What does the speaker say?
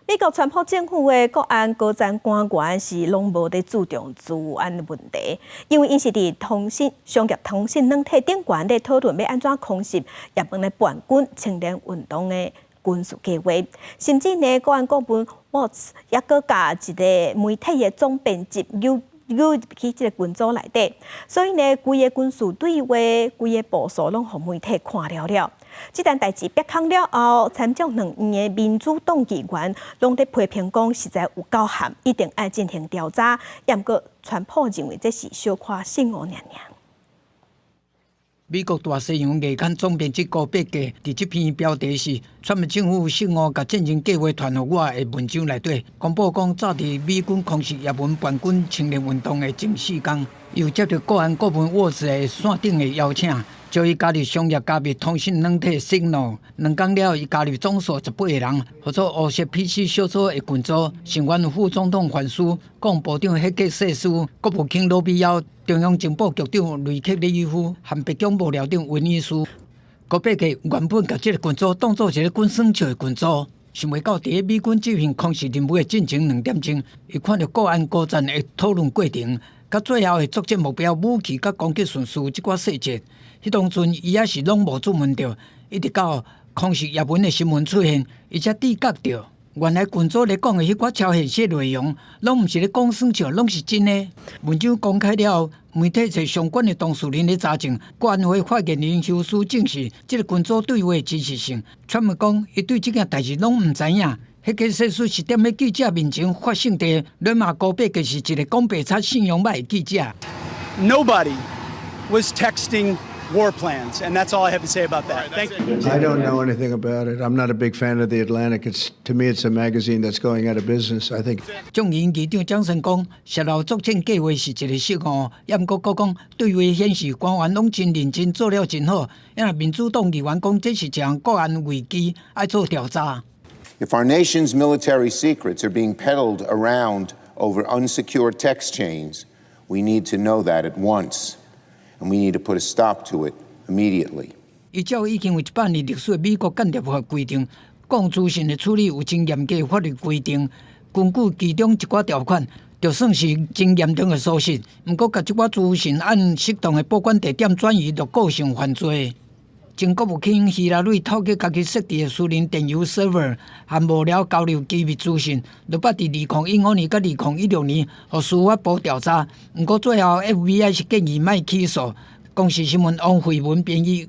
美國川普政府的國安高層官員是攏無咧注重資安問題，因為𪜶是佇通信商業通訊軟體頂懸咧討論欲按怎空襲也門的叛軍青年運動的軍事計劃，甚至呢，國安顧問沃茨也閣共一个媒體的總編輯揪揪入去這个群組內底，所以呢，規个軍事對話、規個部署攏予媒體看了了。這單代誌曝光了後，參眾兩院的民主黨議員攏咧批評講，實在有夠譀，一定愛進行調查。毋過川普認為這是小可失誤爾爾。美國大西洋月刊總編輯高伯格佇這篇標題是“川普政府失誤共戰爭計劃傳予我”的文章內底，公布講早佇美軍空襲也門叛軍青年運動的前四工，又接著國安顧問沃茲的線頂的邀請，召伊加入商業加密通訊軟體 Signal。2工了後，伊加入總數18個人，號做烏色 PC 小組的群組，成員副總統范斯、國防部長赫格塞斯、國務卿魯比奧、中央情報局長雷克里夫和白宮幕僚長溫尼斯。高伯格原本共這个群組當做一个滾耍笑的群組，想袂到佇咧美軍執行空襲任務的進前2點鐘，伊看著國安高層的討論過程，佮最後的作戰目標、武器佮攻擊順序這寡細節，彼當陣伊也是攏無注問著，一直到空襲也門的新聞出現，伊才知覺著，原來群組咧講的彼寡超現實內容，攏毋是咧講耍笑，攏是真的。文章公開了後，媒體揣相關的當事人咧查證，國安會發言人休斯證實這个群組對話的真實性。川普講，伊對這件代誌攏毋知影。彼個事實是踮咧記者面前發生的，呂馬高伯格是一个講白賊、信用䆀的記者。 Nobody was texting war plans, and that's all I have to say about that. Thank you. I don't know anything about it. I'm not a big fan of The Atlantic. To me, it's a magazine that's going out of business. I think. 眾議院議長江森講，洩露作戰計劃是一个失誤，也毋過閣講對話顯示官員攏真認真做了真好。因為民主黨議員講，這是一項國安危機，愛做調查。 If our nation's military secrets are being peddled around over unsecured text chains, we need to know that at once, and we need to put a stop to it immediately. 依照已經有100年歷史的美國間諜法規定，講資訊的處理有真嚴格的法律規定。根據其中一寡條款，就算是真嚴重的疏失，毋過共這寡資訊按適當的保管地點轉移，就構成犯罪。前國務卿希拉蕊透過家己設置的私人電郵 server 和幕僚交流機密資訊，就捌佇2015年佮2016年予司法部調查，毋過最後 FBI 是建議莫起訴。公視新聞王慧文編譯。